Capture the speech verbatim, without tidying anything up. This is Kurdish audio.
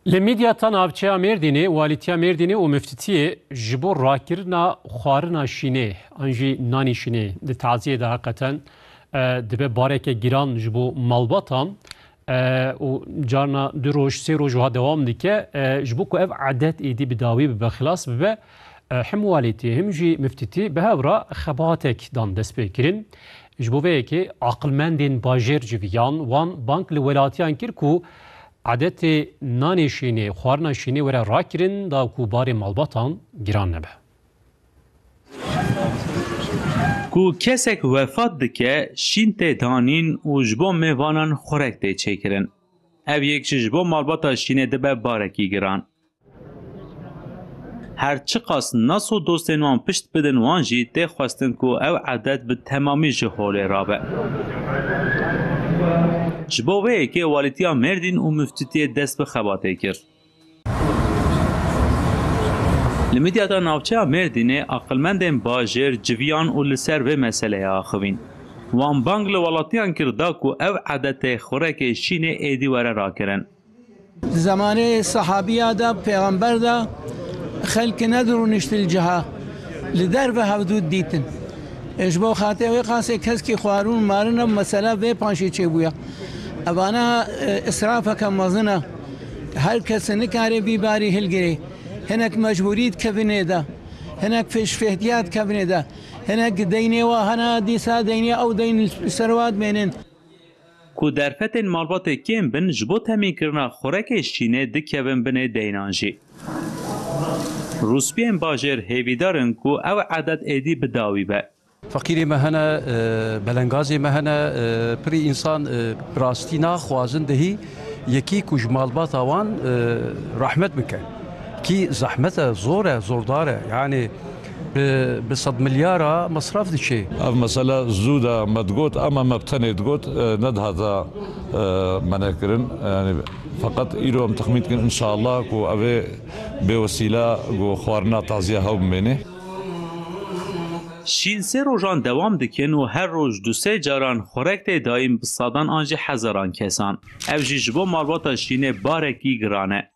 Li Midyata navçeya Mêrdînê, Walîtiya Mêrdînê û Miftitiyê ji bo rakirina xwarina şînê an jî nanî şînê di taziyê de heqeten, e, dibe bareke giran ji bo malbatan, e, û carna du roj, sê roj wiha dewam dike, e, ji bo ku ev edet êdî bi dawî bibe, xilas bibe, e, him Walîtî him jî Miftitî bi hev re xebatek dan destpêkirin. Ji bo vê yekê aqilmendên bajêr civiyan wan bang li welatiyan kir ku Edetê nanê şînê, xwarina şînê were rakirin da ku barê malbatan giran nebe. Ku kesek wefat dike, şîn tê danîn û ji bo mêvanan xurek tê çêkirin. Ev yek jî ji bo malbata şînê dibe barekî giran. Her çiqas nas û dostên wan pişt bidin, wan jî tê xwestin ku ev edet bi temamî ji holê rabe. Ji bo vê yekê Walîtiya Mêrdîn û Miftitiyê dest bi xebatê kir. Li Midyata navçeya Mêrdînê aqilmendên bajêr civiyan û li ser vê meseleyê axivîn. Wan bang li welatiyan kir da ku ev edetê xurekê şînê êdî were rakirin. Di zemanê sehabiya de, pêxember de, xelk nedirûnişt li ciha, li derve hevdû didîtin. E, ji bo xatirê wê qasê keskî xwarûn marin e, mesela vê paşê çêbûye. Evana, e, israfeke mezin e. Her kes nikare vî barî hilgirê. Hinek mecbûrî dikevin ê de. Hinek fêşfêhtiya dikevin ê de. Hinek deynê wa hene, dîsa deynê ew deyn li ser wa dimênin. Ku derfetên malbatê kêm bin, ji bo temînkirina xurekê şînê dikevin binê deynan jî. Rûspiyên bajêr hêvîdar in ku ew edet êdî bi dawî be. Feqîrê me hene, e, belengazê me hene, e, pirî însan, e, bi rastî naxwazin dihî yekî ku ji malbata wan, e, rehmet bike. Kî zehmet e, zor e, zordar e. Yanî bi, bi sed milyara mesraf diçê. Ev mesele zû de me digot, ema me bi tenê digot, e, nedihata, e, mane kirin. Yani, feqet îro em texmîn dikin, înşallah, ku ev ê bê wesîle ku xwarina taziya hew bimêne. Şîn sê rojan dewam dikin û her roj du sê caran xurek tê dayîn bi sadan an jî hezaran kesan. Ev jî ji bo malbata şînê barekî giran e.